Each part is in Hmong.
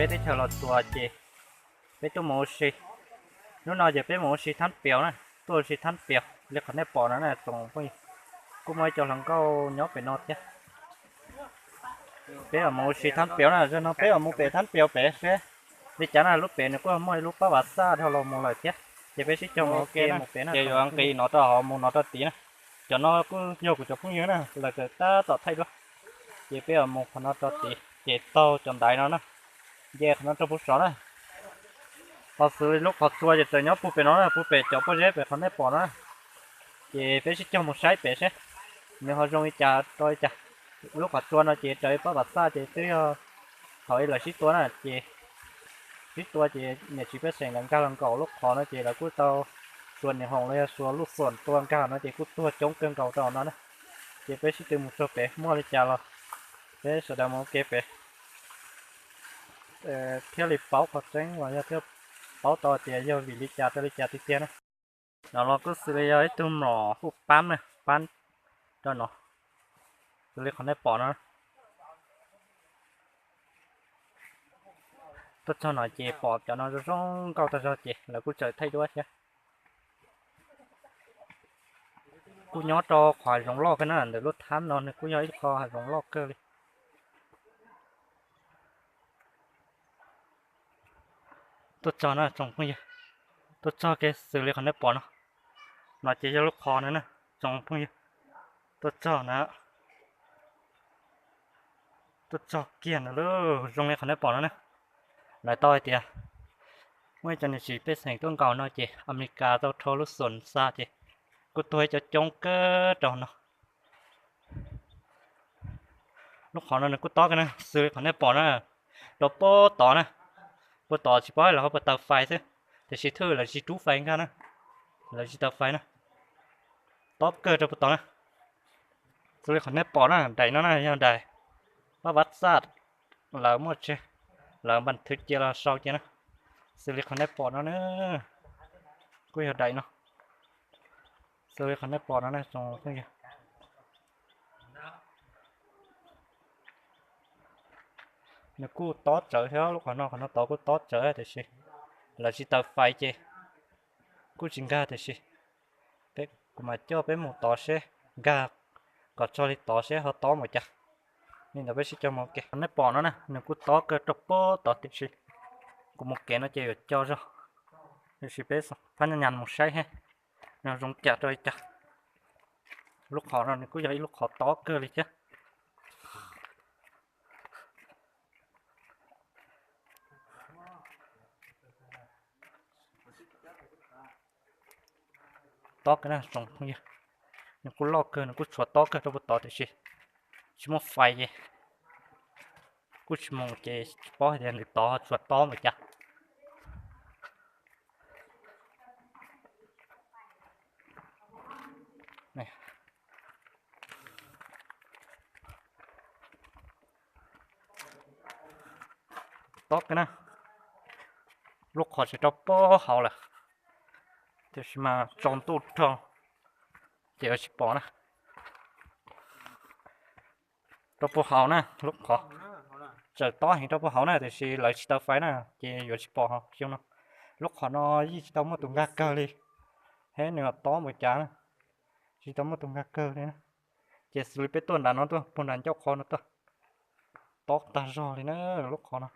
Teb chaws Los Tsuas ces peb tuaj mus ua si. Hnub no ces peb mus ua si Thab Piaus na, tuaj ua si Thab Piaus li qhov nej pom no na tsoom phooj ywg. Kuj muaj ib co hluas nkauj nyob pem no thiab. Peb mus ua si Thab Piaus na, zaum no peb mus pem Thab Piaus pem seb li cas na, lub pem nws kuj muaj ib lub pab vav xaj dhau los mus lawm thiab. Ces peb sib cog mus ua ke mus pem na, ces yuav nqis no rau hauv mus no rau tid na. Cov no kuj yog kuv cov phooj ywg na, lawv txawm tab tom thaij duab. Ces peb mus qhov no rau tid ces taug cov ntaiv no na, nce qhov no rau puag saud na. Ho xws li lub qhov tsua ces txawm nyob puag pem no na, puag pem cov pob zeb pem qhov nej pom no na. Ces peb sib cog mus saib pem seb nws ho zoo li cas rau li cas. Lub qhov tsua no ces raws li pab vav xaj ces twb yog thaum ub lawv sib tua na ces sib tua ces niam txiv pej xeem lawv nkag los nkaum lub qhov no ces lawv kuj tau xuas niam hoom los yog xuas luj xoom tua nkag no ces kuj tuag coob kawg nkaus rau no na. Ces peb sib tw mus txog pem muaj li cas los peb sawv daws mus ua ke pem thiaj li paub qhov tseeb los yog thiaj paub tau tias yog vim li cas rau li cas tiag tiag na. No los kuj xws li yog ib tug mlom hu pab na, pab rau no, xws li qhov nej pom no. Tuaj txog no ces pom cov no zoo zoo nkauj tag zog ces lawv kuj txawm thaij duab thiab. Kuj nyob rau qhov hav zoov loj kawg na, ntawm lub thab no nws kuj yog ib qho hav zoov loj kawg li. Tuaj txog na tsoom phooj ywg, tuaj txog kiag xws li qhov nej pom no, no ces yog lub qhov no na tsoom phooj ywg. Tuaj txog na, tuaj txog kiag no lawm, zoo li qhov nej pom no na. Lawv tau hais tias muaj ib co niam txiv pej xeem tuaj nkaum no ces Amelikas tau rho lub xoom xa ces kuj tuag ib co coob kawg rau no. Lub qhov no nws kuj tob kawg na, xws li qhov nej pom na, rau puag tod na, puag tod tsis paub lawv ho puas taws fais xwb, tiam sis thwj lawv tsis rub fais nkag na, lawv tsis taws fais na, tob kawg rau puag tod na. Xws li qhov nej pom na, daim no na yog daim pab vav xaj lawv muaj tseg, lawv npas thwv cia los sau cia na. Xws li qhov nej pom no na, kuj yog daim no. Xws li qhov nej pom no na tsoom phooj ywg, nws kuj tob tsawv thiab, lub qhov no qhov no tod kuj tob tsawv tiam sis lawv tsis taws fais ces kuj tsis nkag tiam sis peb, kuv mam coj peb mus tod seb nkag kom txog li tod seb ho tob npaum cas. Li ntawd peb sib cog mus ua ke. Nej pom no na nws kuj tob kawg rau puag tod tiam sis kuv mus kev no ces yuav co zog, tiam sis peb phab nyas mus saib seb nws zoo cas rau li cas. Lub qhov no nws kuj yog ib lub qhov tob kawg li thiab. Tob kawg na tsoom phooj ywg, nws kuj loj kawg, nws kuj tshuav tob kawg rau puag tod tiam sis tsis muaj fais ces kuj tsis mus ces tsis paub hais tias nws tod tshuav tob npaum cas. Tob kawg na, lub qhov tseem rau puag hauv lawm, tiam sis mas tsaus ntuj dhau ces yuav tsis pom na. Rau puag hauv na, lub qhov tseem tob heev rau puag hauv na, tiam sis lawv tsis taws fais na ces yuav tsis pom xyoo no. Lub qhov no yeej tsis tau muaj tus nkag kawg li, hab nws tob npaum cas na, tsis tau muaj tus nkag kawg li na. Ces xws li peb tuaj nram no tuaj puag nram ncauj qhov no tuaj, tob tag zog li na lub qhov no.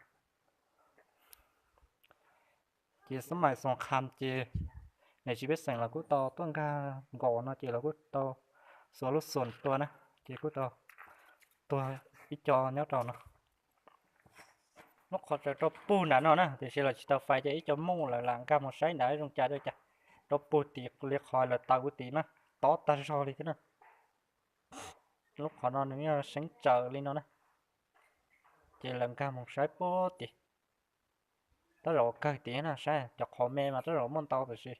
Ces xab mais xoom khas ces niam txiv pej xeem los kuj tau tuaj nkag nkaum no ces los kuj tau xuas lub xoom tua na, ces kuj tau tuag ib co nyob rau no. Lub qhov tseem rau puag nram no na, tiam sis lawv tsis tau fais ces ib co muj lawv lam nkag mus saib nram zoo cas rau cas. Rau puag tim li qhov lawv taws puag tim na, tob tag zog li thiab na. Lub qhov no nws yog seeb tsaws li no na, ces lawv nkag mus saib puag tim. Tab zaum kawg tim na, saib cov qhov me mas tab zaum muaj ntau tiam sis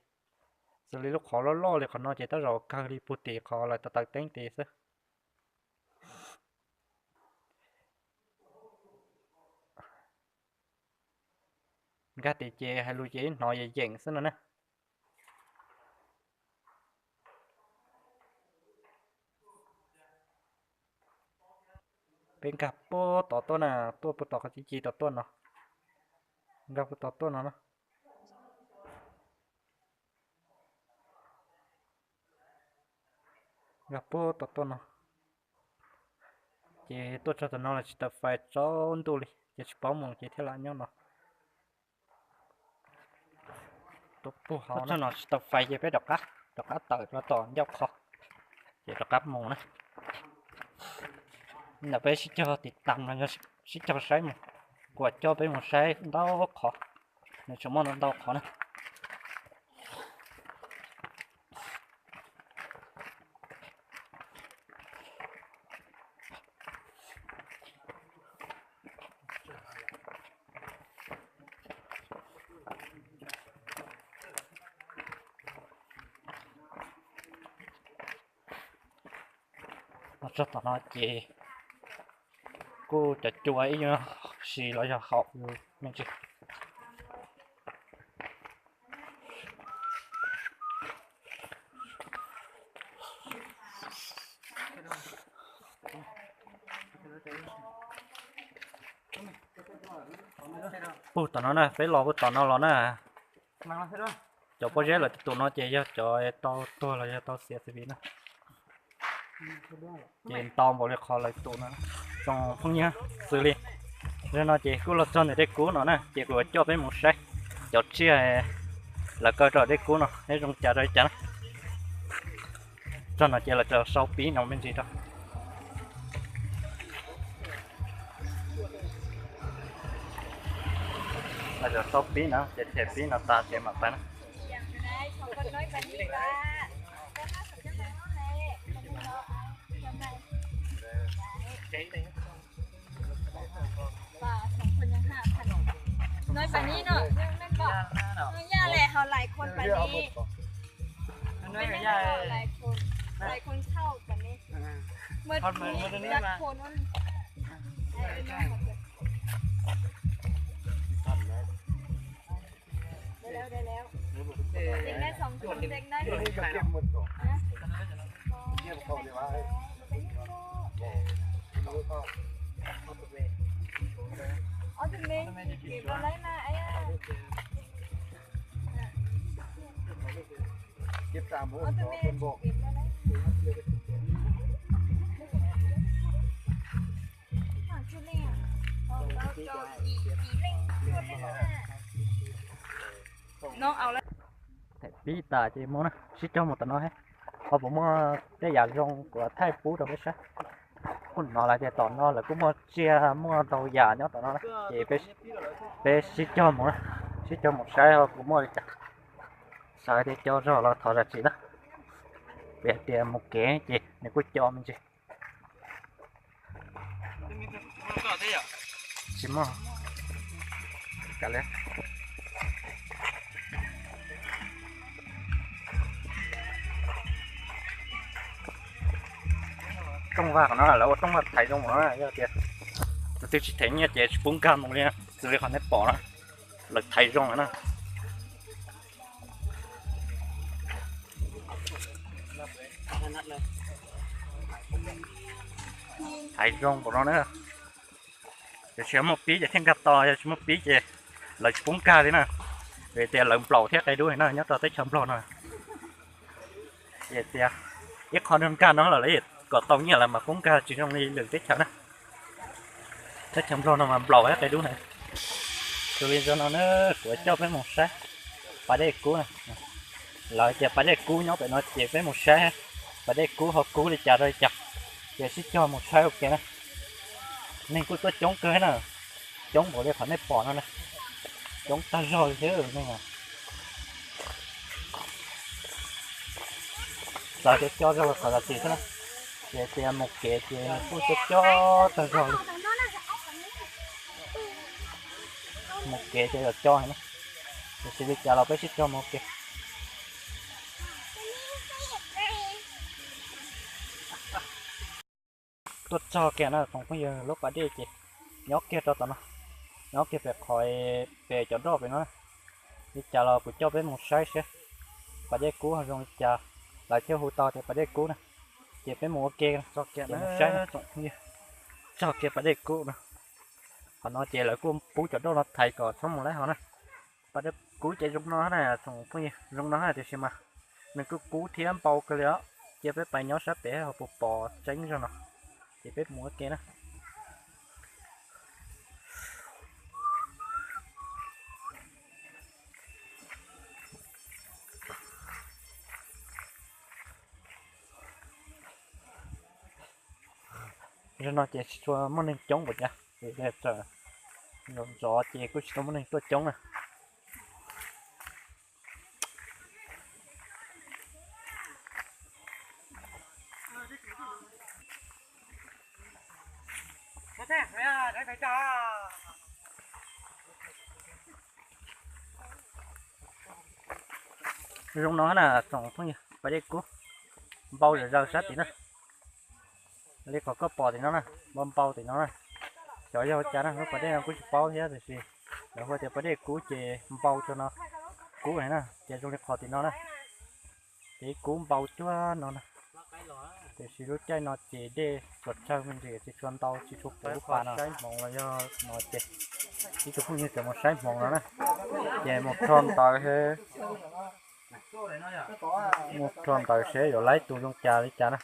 xws li lub qhov loj loj li qhov no ces tab zaum kawg li puag tim qhov lawv taws teeb tid xwb. Nkag tim ces hais lus ces ib hnov yeem yeem xwb no na. Peb nkag puag tod tuaj na, tuaj puag tom qhov ci ci tod tuaj no. Nkag puag tom tuaj no na. Nkag puag tom tuaj no. Ces tuaj txog tom no los tsis tau fais, tsaus ntuj li ces tsis paub mus ces thiaj lam nyob no. Tuaj puag hauv no tsis tau fais ces peb rov qab, rov qab tawm rau tom ncauj qhov, ces rov qab mus na. Ntawm peb sib cog tiv tam los yog sib cog saib mus, kuv coj peb mus saib ntau qhov, nws tseem muaj ntau ntau qhov na. Los txog tom no ces kuj cov cua ib nyuag si los yog haum me ntsis. Puag tom no na, peb los puag tom no los na. Cov pob zeb lawv tus no ces yog cov tau tuag los yog tau xiav xwb na. Ces ntau npaum li qhov lawv tus no. Tsoom phooj ywg, xws li zaum no ces kuj los txog ntawm dej kub no na, ces kuv yuav coj peb mus saib cov tsiaj lawv kaw rau dej kub no neb zoo cas rau li cas na. Txog no ces lawv tseem sau pib no me ntsis rau. Lawv tseem sau pib no ces them pib no tas ces mam pais na. Nói bà ní nó, nó, nó da lẹ họ lại khuôn bà ní. Nó nói là da lẹ khuôn, lại khuôn sau bà ní. Mượt, mượt, mượt, mượt khuôn nó. Đây, đây, đây, đây. Đây, đây, đây. Đây, đây, sòng khuôn, đây, đây. Hả? Ủa, tụi mình kịp rồi đấy mà, ấy à. Ủa, tụi mình kịp rồi đấy. Khoảng chục lẻ. Ủa, tao cho chị, chị Linh luôn đấy hả? Nó ao lắm. Them pib tas ces mus na, sib cog mus tom no thiab. Ho puas muaj tej yam zoo kuv thaij pub rau peb saib. Kuj hnov lawv tias tom no lawv kuj muaj tsiaj muaj ntau yam nyob tom no na, ces peb sib cog mus na, sib cog mus saib ho puas muaj li cas. Xav tias co zog los thov zam txim na, vim hais tias mus kev ces nws kuj co me ntsis. Tsis muaj. Rooj vag no lawv ua rooj vag thaiv zoo no, yog tias tus twg tsis them nyiaj ces tsis pub nkag mus li, xws li qhov nej pom no, lawv thaiv zoo na. Thaiv zoo npaum no na. Yog tsis muaj pib ces thiaj nkag tau, yog tsis muaj pib ces lawv tsis pub nkag li na. Vim tias lawv nplaum thiab qia dub na nyob rau teb chaws Nplog no. Vim tias ib qho nkag no lawm lawv kom tau nyiaj lawv mas pub nkag, tsis zoo li lwm teb chaws na. Teb chaws Nplog no mas nplaum thiab qia dub na. Xws li zaum no na, kuv coj peb mus saib pas dej kub na. Lawv tias pas dej kub nyob pem no ces peb mus saib pas dej kub ho kub li cas rau li cas, ces sib cog mus saib ua ke na. Neeg kuj tuaj coob kawg na, coob npaum li qhov nej pom no na, coob tag zog li thiab neeg. Xav tias co zog los thov zam txim xwb na, ces tias mus kev ces nws kuj co co tag zog li. Mus kev ces yuav co heev na, tiam sis li cas los peb sib cog mus ua ke. Tuaj txog kiag na tsoom phooj ywg, lub pas dej ces nyob kiag rau tom no, nyob kiag pem qhov, pem cov nroj pem no. Li cas los kuv coj peb mus saib seb pas dej kub ho zoo li cas, lawv thiaj hu tau tias pas dej kub na. Ces peb mus ua ke txog kiag na tsoom phooj ywg, txog kiag pas dej kub no. Qhov no ces lawv kuj pub cov dauj no thaiv kom txhob mus laib hov na. Pas dej kub ces zoo no na tsoom phooj ywg, zoo no na tiam sis mas nws kuj kub thiab npau kawg li os. Cia peb pais nyob sab pem ho puas pom tseeb zog no, ces peb mus ua ke na. Zaum no ces tsis tshua muaj neeg coob ua cas, txawm zov ces kuj tsis tau muaj neeg tuaj coob na. Zoo no na tsoom phooj ywg, pas dej kub npau zom zaws sab tim na. Li qhov koj pom tim no na, npau npau tim no na. Xyov yog ua cas na, lub pas dej no kuj tsis paub thiab tiam sis lawv hu tias pas dej kub ces npau txog no kub na, ces zoo li qhov tim no na. Ces kub npau cuag no na. Tiam sis lub caij no ces dej tsuas tsawg me ntsis, tsis tshua ntau, tsis tshua puv lub pas no. Saib hmoov los yog no ces ib tug phooj ywg tseem mus saib hmoov no na. Ces mus rho ntawv, mus rho ntawv seb yuav laib tus zoo cas li cas na.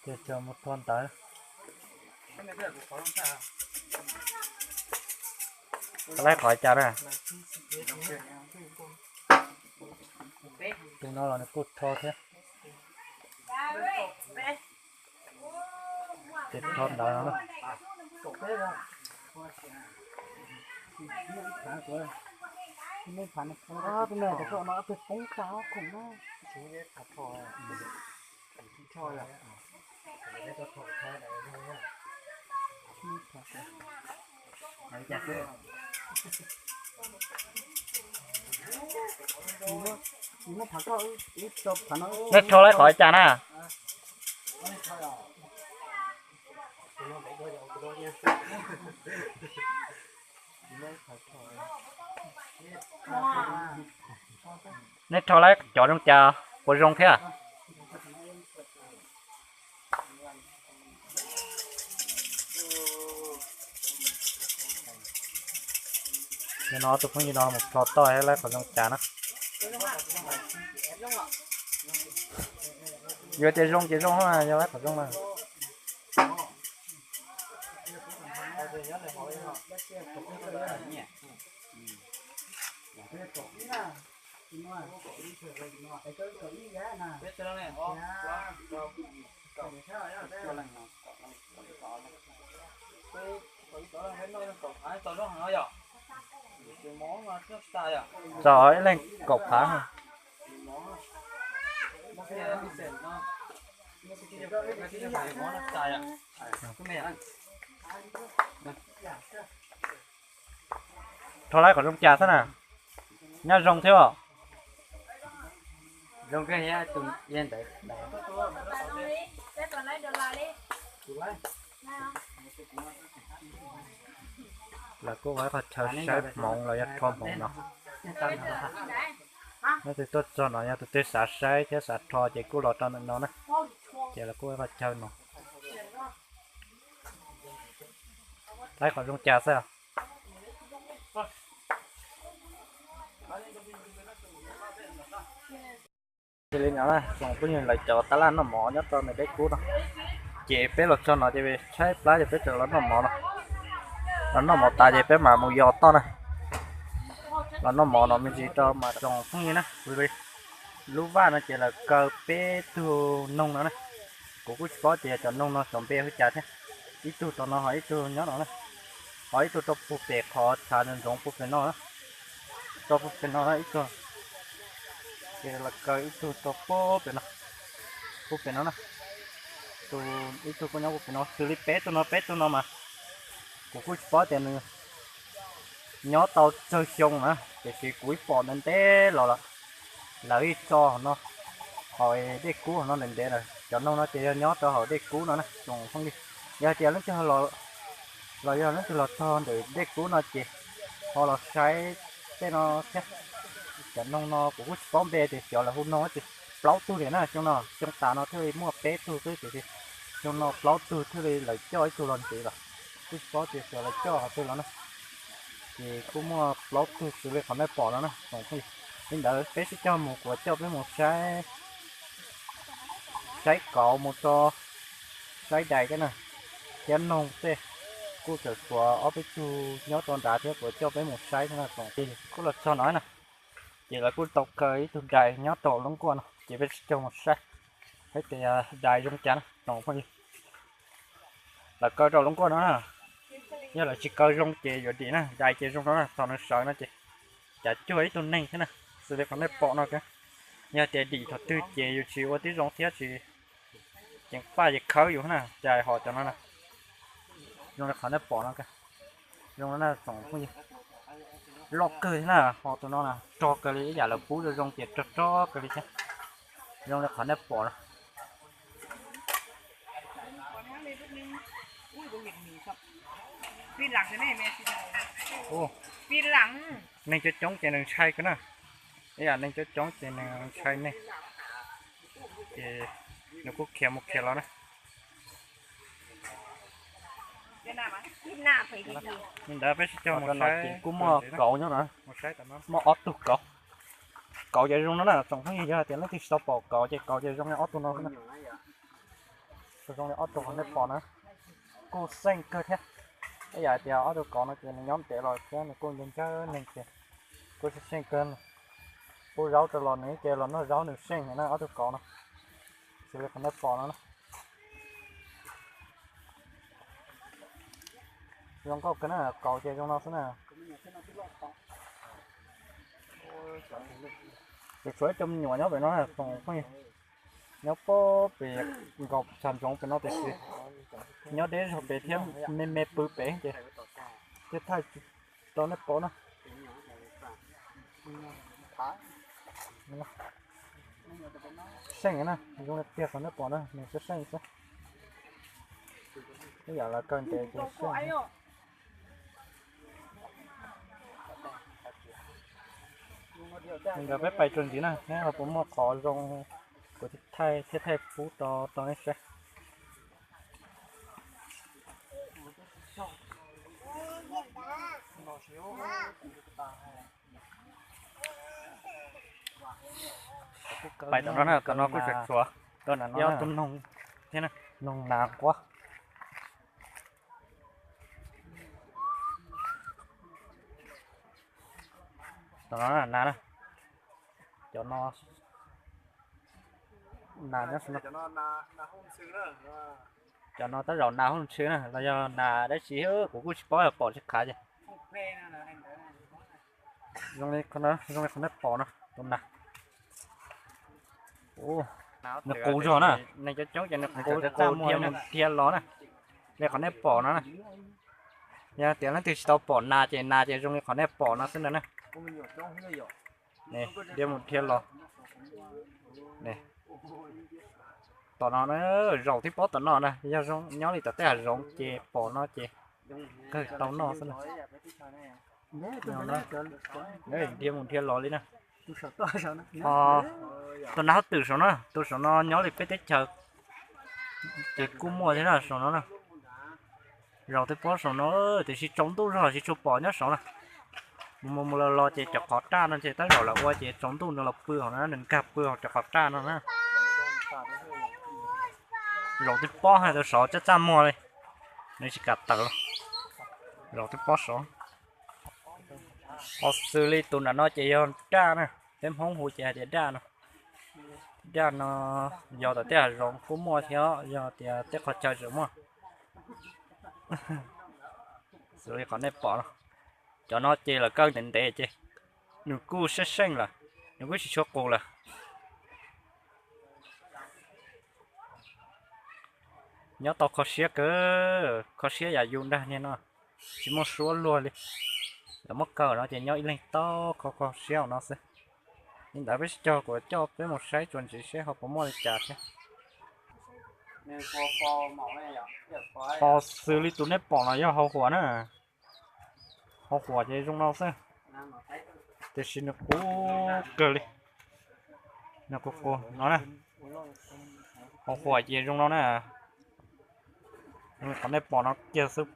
Ces tseem mus rho ntawv. Laib qhov cas na? Tus no los nws kuj rho thiab. Ces rho ntawv no na. Nej rho laib qhov cas na? Nej rho laib cov zoo cas puas zoo thiab? Yog no tus phooj ywg no mus rho toj laib qhov zoo cas na. Yuav tias zoo ces zoo, yog laib qhov zoo na. Txog ib leeg kaum phav. Rho laib kom zoo cas xwb na. Nyob zoo thiab os. Lawv kuj ua ib qho chaw saib hmoov los yog rho hmoov no. Leej twg tuaj txog no yog tus twg xav saib thiab xav rho ces kuj los rau ntawm no na. Ces lawv kuj ua ib qho chaw no. Laib qhov zoo cas xwb. Li no na, tsoom phooj ywg, lawv cov tab laj noj mov nyob rau ntawm dej kub no. Ces peb los txog no ces tshaib plab ces peb tseem los noj mov no. Los noj mov tas ces peb mam mus yos toj na. Los noj mov no me ntsis rau mas tsoom phooj ywg na. Lub vaj no ces lawv kaw peb tug noog no na. Kuv kuj tsis paub tias cov noog no xyov npe hu cas thiab. Ib tug rau no ho ib tug nyob no na. Ho ib tug rau puag pem qhov tshav ntxoov ntxoov puag pem no na. Rau puag pem no ib tug. Ces lawv kaw ib tug rau puag pem no, puag pem no na. Tus ib tug kuj nyob puag pem no, xws li peb tug no, peb tug no mas kuv kuj tsis paub tias nws nyob tau tsawg xyoo na, tiam sis kuv ib pom ntev ntev los lawm, lawv ib tso no, hauv dej kub no ntev ntev lawm. Cov noog no ces yog nyob rau hauv dej kub no na tsoom phooj ywg. Yog hais tias leej twg los yog leej twg los txog ntawm dej kub no ces ho los saib tej no thiab. Cov noog no kuv kuj tsis paub npe tias xyov lawv hu noog tsis. Plaub tug li na, xyoo no xyoo tas no thiaj li muaj peb tug xwb tiam sis xyoo no plaub tug thiaj li lawv coj ib tug los ntxiv lawm. Kuj tsis paub tias xyov lawv coj qhov twg los na, ces kuj muaj plaub tug xws li qhov nej pom no na tsoom phooj ywg. Li ntawd peb sib cog mus kuv coj peb mus saib, saib kauv mus rau saib dais thiab na, thiab noog tej. Kuj tseem tshuav ob peb tug nyob rau nrad thiab kuv coj peb mus saib thiab na tsoom phooj ywg. Kuj los txog no na, ces lawv kuj tau kaw ib tug dais nyob rau lub nkuaj no ces peb sib cog mus saib, saib tias dais zoo cas na tsoom phooj ywg. Lawv kaw rau lub nkuaj no na, yog lawv tsis kaw zoo ces yuav dim na, dais ces zoo no na, thaum nws sawv no ces cav cuag ib tug neeg thiab na, xws li qhov nej pom no. Yog tias dim thaum twg ces yus tsis ua tib zoo thiab tsis ceev faj ces khawb yus na, cas ho cov no na, zoo li qhov nej pom no, zoo no na tsoom phooj ywg. Loj kawg thiab na, ho tus no na rog kawg li, ib yam lawv pub zoo zoo ces rog rog kawg li thiab, zoo li qhov nej pom no. Neeg coob coob ces nws ntshai kawg na, ib yam neeg coob coob ces nws ntshai neeg, ces nws kuj khiav mus khiav los na. Li ntawd peb sib cog mus saib, kuj muaj kauv nyob no, muaj ob tug kauv. Kauv ces zoo no na tsoom phooj ywg, yog tias leej twg tsis tau pom kauv ces kauv ces zoo li ob tug no xwb na. Zoo li ob tug qhov nej pom na, kuj xeej kawg thiab. Ib yam tias ob tug kauv no ces nws nyob ntev los thiab nws kuj ncaj ncaj neeg ces kuj xeej xeej kawg. Pub zaub rau los nws ces los noj zaub nws xeej na ob tug kauv no, xws li qhov nej pom no na. Zoo nkauj kawg na, kauv ces zoo no xwb na. Tseem tshuav ib co me nyuam nyob pem no na tsoom phooj ywg, nyob pob pem nkaus tshav ntsoov pem no tiam sis nyob deb zog pem thiab me me pw pem ces thiaj thaij tsis tau nej pom na. Xeej na, zoo li tiag qhov nej pom na, nws xeej xeej xwb. Ib yam lawv kaw ntev ces xeej. Li ntawd peb pais txuas ntxiv na, neb ho puas muaj qhov zoo kuv thiaj thaij pub rau nej saib. Pais tom no na, tom no kuj tseem tshuav ib ob tug noog thiab, noog nas nquab. Tom no nas na, cov no nas nyob, cov no tab zaum nas hauj ntshw na los yog nas dab tsi, kuv kuj tsis paub, pom tsis khav ces. Zoo li qhov nej pom no, tus nas, nws qus zog na, nws qus dhia mus dhia los na, li qhov nej pom no na. Yog tias leej twg tsis tau pom nas ces nas ces zoo li qhov nej pom no xwb ntag na. Dhia mus dhia los. Tom no na, zaum tib pob tom no na, yog nyob li tom tej hav zoov ces pom no ces kawg tau noj xwb na. Dhia mus dhia los li na. Tus nas hauj twm saum na, tus saum no nyob li peb teb chaws ces kuj muaj thiab na saum no na. Zaum tib pob saum no tiam sis tsaus ntuj zog tsis tshua pom nyob saud na. Mus mus mus los los ces cov qhov raj no ces tab zaum lawv ua ces tsaus ntuj nws los pw hauv na, nws nkag pw hauv cov qhov raj no na. Zaum tib pob hais tias saud txaj txaj muag li, nws tsis kam tawm los. Zaum tib pob saud. Ho xws li tus nram no ces yog daj na, peb Hmoob hu ces hais tias daj no. Daj no yog tom tej hav zoov kuj muaj thiab, yog tias tej qhov chaw tseem muaj. Xws li qhov nej pom no, cov no ces lawv kaw ntev ntev ces nws kuj seej seej lawm, nws kuj tsis tshua qus lawm. Nyob tau kho siab kawg, kho siab yam yus dag niag no, tsis muaj suab luag li. Lawv muab kaw no ces nyob ib leeg tau kho kho siab no xwb. Li ntawd peb sib cog kuv coj peb mus saib txuas ntxiv seb ho puas muaj li cas thiab. Ho xws li tus nej pom no yog hau huam na. Hau huam ces zoo no xwb, tiam sis nws qus kawg li. Nws qus qus no na. Hau huam ces zoo no na. Qhov nej pom no kiag xwb.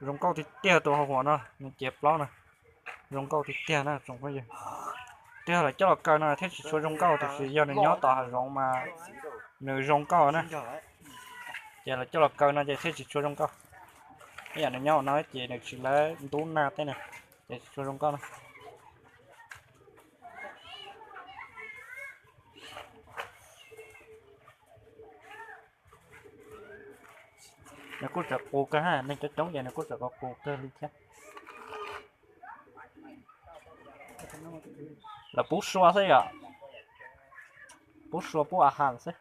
Zoo nkauj tiag tiag tus hau huam no, nws cev plaub na. Zoo nkauj tiag tiag na tsoom phooj ywg. Twb yog lawv coj los kaw no thiaj tsis tshua zoo nkauj, tiam sis yog nws nyob tom hav zoov mas nws zoo nkauj na. Ces lawv coj los kaw no ces thiaj tsis tshua zoo nkauj. Ib yam nws nyob no ces nws tsis lawv ntub nag tej na, ces tsis tshua zoo nkauj na. Nws kuj tseem qus kawg, neeg coob coob ces nws kuj tseem qus kawg li thiab. Lawv pub sua xwb yom, pub sua pub a has xwb.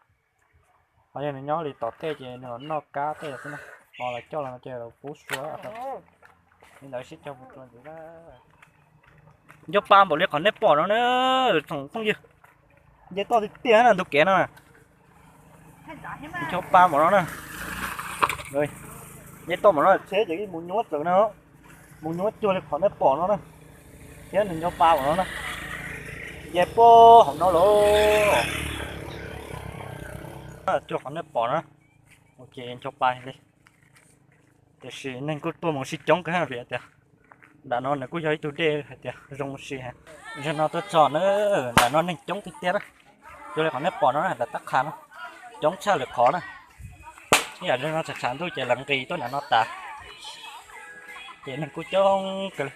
Ho yog nws nyob li tom tej ces nws los noj kab tej xwb na. Ho lawv coj los no ces lawv pub sua. Li ntawd sib cog mus rau ntawd. Nco pa npaum li qhov nej pom no na, tsoom phooj ywg. Nce toj tiag tiag na tus kev no na. Nco pa npaum no na. Nce toj npaum no tsheb ces mus nyuab tawm na, mus nyuab cuag li qhov nej pom no na. Thiab nws nco pa npaum no na. Nce puag hauv no lawm. Cuag qhov nej pom na. Ok, nco pa li. Tiam sis neeg kuj tuaj mus sib coob kawg vim tias nram no nws kuj yog ib tug dej hais tias zoo ua si. Zaum no tuaj txog na, nram no neeg coob tiag tiag na. Cuag li qhov nej pom no na, nram tab qha no coob tshaj lwm qhov na. Ib yam zaum no tshav tshav ntuj ces lawv nqis tuaj nram no tas, ces neeg kuj coob kawg li.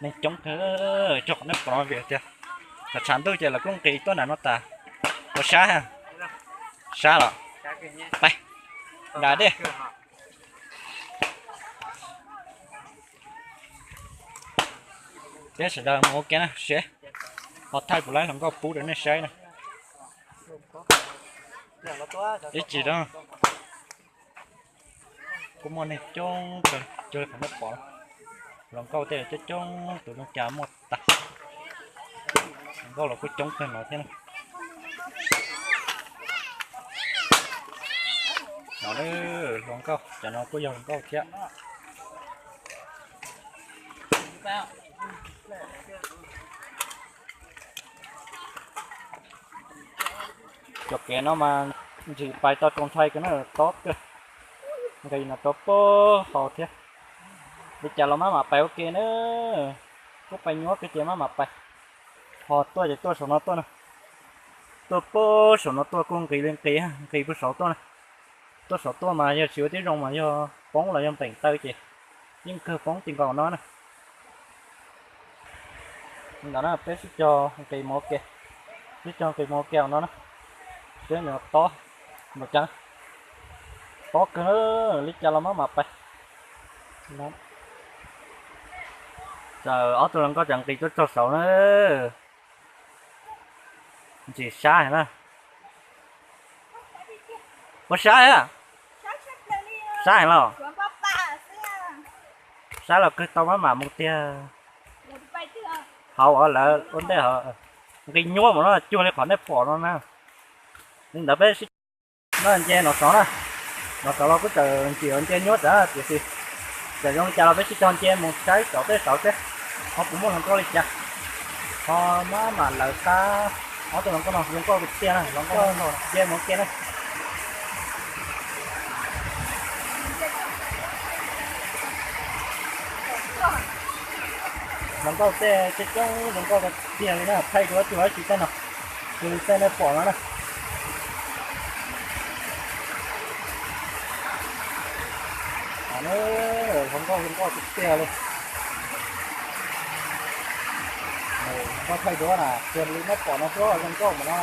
Neeg coob kawg, cuag qhov nej pom no vim tias tshav tshav ntuj ces lawv kuj nqis tuaj nram no tas. Ua sab, sab los, pais nram dej. Peb sawv daws mus ua ke na seb, ho thaij kuv lawv hluas nkauj pub rau nej saib na. Ib chim no kuj muaj neeg coob kawg cuag li qhov nej pom, hluas nkauj tej coob coob, tus zoo cas muaj tag. Hluas nkauj los kuj coob kawg no thiab na. No hluas nkauj, cov no kuj yog hluas nkauj thiab. Cov kev no mas ntxim pais tau tsoos ntshai kawg na, tob kawg. Nqis no rau puag hauv thiab. Li cas los maj mam pais ua ke na, kuj pais nyuab kawg ces maj mam pais. Ho tuaj ces tuaj saum no tuaj na, tuaj puag saum no tuaj kuj nqis li nqis, nqis puag saud tuaj na. Tuaj saud tuaj mas yog tsis ua tib zoo mas yog poob los yog npeem taw ces yeej kawg poob ti nkaus no na. Ntawd na peb sib cog nqis mus ua ke, sib cog nqis mus ua ke no na, seb nws tob npaum cas. Tob kawg, li cas los maj mam pais. Txawm ob tug hluas nkauj tseem nqis tuaj txog saud na. Ntxim sab heev na. Ua sab, sab heev los. Sab los kawg tau maj mam mus tiag. Hauv lawv ua ntej, nqis nyuab mus no cuag li qhov nej pom no na. Li ntawd peb sib no nce no saud na, no saud los kuj tseem ntxim nce nyuab tsawv tiam sis txawm zoo li cas los peb sib cog nce mus saib saum tej saud seb ho puas muaj hluas nkauj li cas. Ho maj mam lawv qab. Ob tug hluas nkauj no zoo nkauj tiag tiag na, hluas nkauj nce mus ua ke na. Hluas nkauj tej coob coob, hluas nkauj tiag tiag li na, thaij dua cuag dab tsi tej no, cuag li tej nej pom no na. Hluas nkauj zoo nkauj tiag tiag li. Hluas nkauj thaij duab na, cuag li nej pom no xwb, zoo nkauj mus no.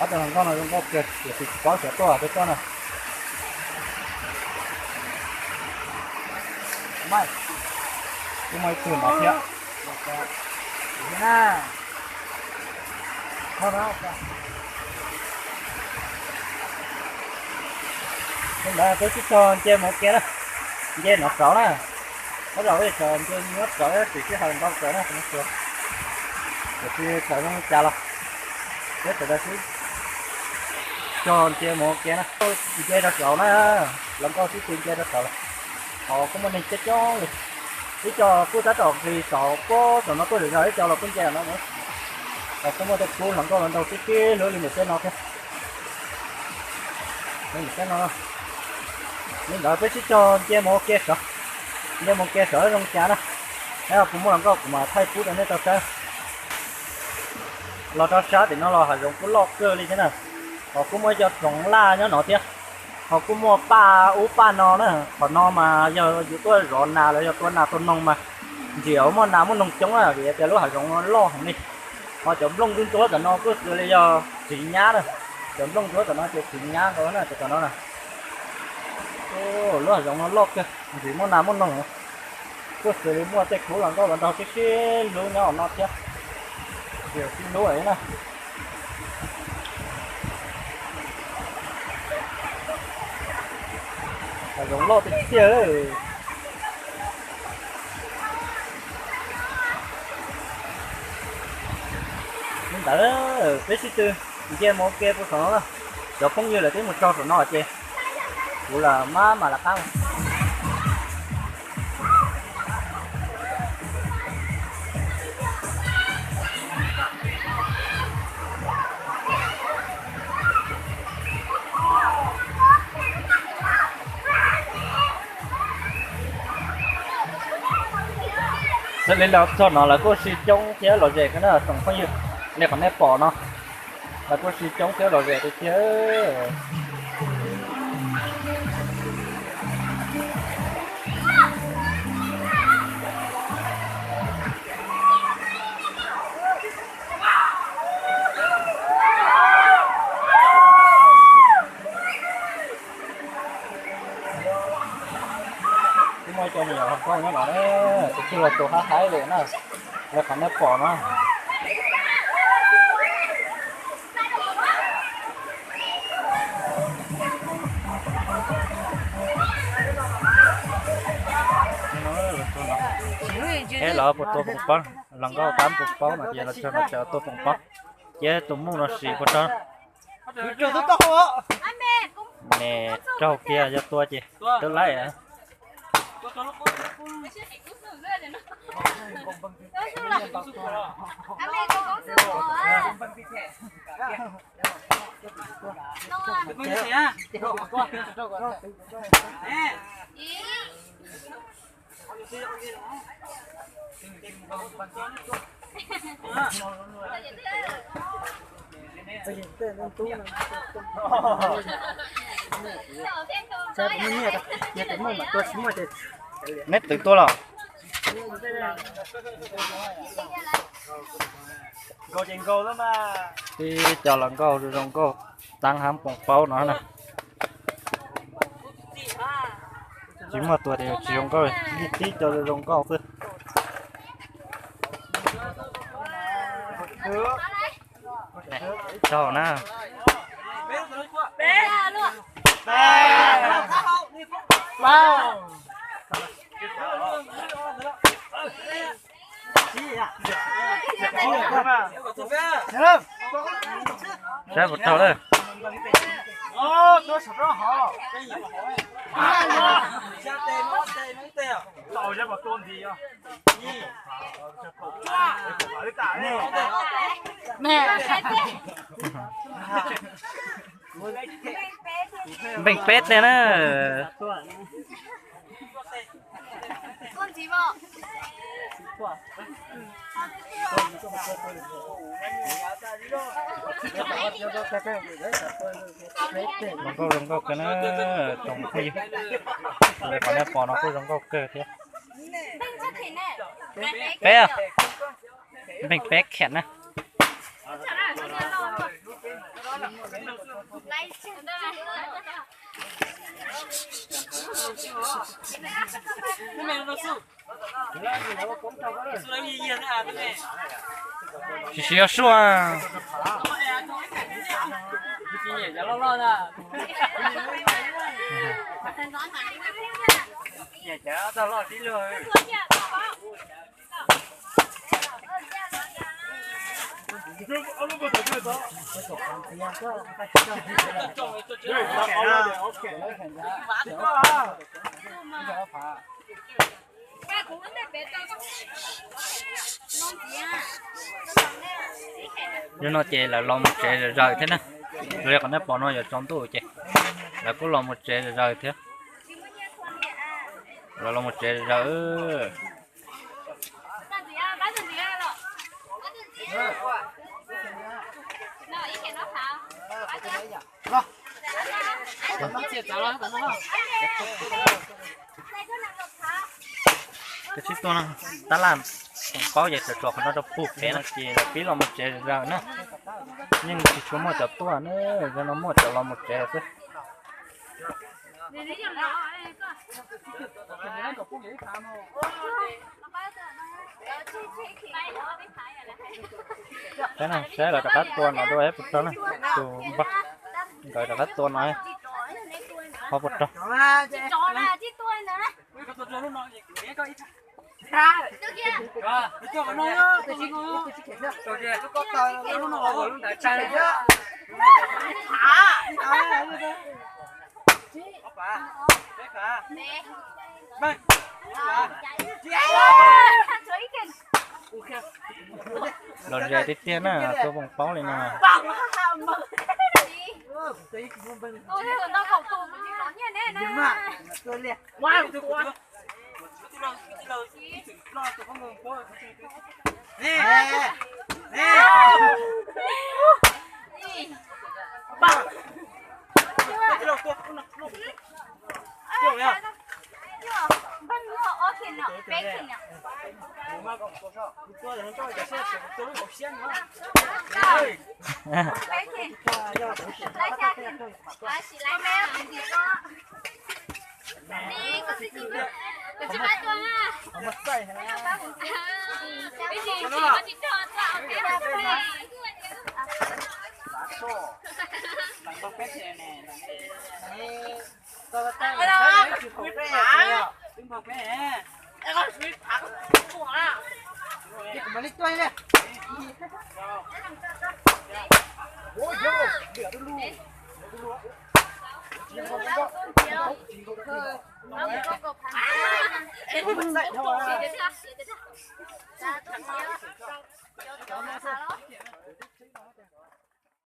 Ob tug hluas nkauj no zoo nkauj kawg, tiam sis tsis paub xyov tuaj twg tuaj na. Kuj muaj ib tug no thiab. Li ntawd peb sib cog nce mus ua ke na, nce no saud na. Tab zaum peb sawv nce nyuab rawv tab sis sij hawm ntau kawg na, tiam sis txawm zoo li cas los peb sawv daws sib cog nce mus ua ke na. Nce rau saud na, hluas nkauj sib tw nce rau saud lawm. Hauv kuj muaj neeg coob coob li, ib co kuj tab tom nqis saum puag saum no tuaj zom zaws, ib co los kuj nce no mus. Ho kuj muaj tej khub hluas nkauj los nraug tib tib lub li ntawm teb no thiab. Li ntawm teb no, li ntawd peb sib cog nce mus ua ke sav, nce mus ua ke sav zoo cas na. Neb puas muaj hluas nkauj kuv mam thaij pub rau neb tau saib. Los rau sab tim no los hav zoov kuj loj kawg li thiab na. Ho kuj muaj cov tsoov laj nyob no thiab. Ho kuj muaj paj ub paj no na. Qhov no mas yog yus tuaj zov nas los yog tua nas tua noog mas ntsim muaj nas muaj noog coob na vim tias lub hav zoov no loj heev li. Ho cov nplooj ntsuab ntsuab tom no kuj xws li yog txiv nyab na. Cov nplooj ntsuab tom no ces txiv nyab nkaus na, cov tom no na. Lub hav zoov no loj kawg, ntsim muaj nas muaj noog. Kuj xws li muaj tej khub hluas nkauj hluas nraug sib sib hlub nyob hauv no thiab. Sib hlub na. Hav zoov loj tiag tiag. Li ntawd peb sib tw nce mus ua ke puag saum no na. Cov phooj ywg lawv twb mus txog saum no ces kuv lam maj mam rov qab. Xws li los txog no lawv kuj sib coob thiab lom zem kawg na tsoom phooj ywg. Li qhov nej pom no, lawv kuj sib coob thiab lom zem tiag tiag. Kuj muaj cov me nyuam hluas nkauj nyob no, tus tij laug tus haib haib li na, li qhov nej pom no. Es los puas tua foom pob, hluas nkauj tab puas paub no ces los txog no tseem tua foom pob, ces tus muj no sim puas tau. Niam raug kiag yog tua ces twb laib. Neb twv tuaj los? Tib co hluas nkauj zoo zoo nkauj, tab hab foom paub no na. Tsis muaj tua tias tsis zoo nkauj, tib co zoo zoo nkauj xwb. Tsaug na. Saib puas raug lawm. Npeej peb tej na. Zoo nkauj zoo nkauj kawg na, tsoom phooj ywg. Li qhov nej pom no kuj zoo nkauj kawg thiab. Peb, npeej peb khiam na. Sim sim yog suaj. Yog no ces lawv los mus tsev zom zaws thiab na. Los li qhov nej pom no yuav tsaus ntuj ces lawv kuj los mus tsev zom zaws thiab. Lawv los mus tsev zom zaws. Koj tsis tuaj no, tab laj paub ces tsuas qhov no rau pug pem no ces lawv pib los mus tsev zom zaws na. Yeej tsis tshua muaj cov tuaj na, yog no muaj cov los mus tsev xwb. Saib na, saib lawv rov qab tua no dua puas raug na. Tus npawg nkawd rov qab tua no ho puas raug. Lom zem tiag tiag na, tua poom paub li no.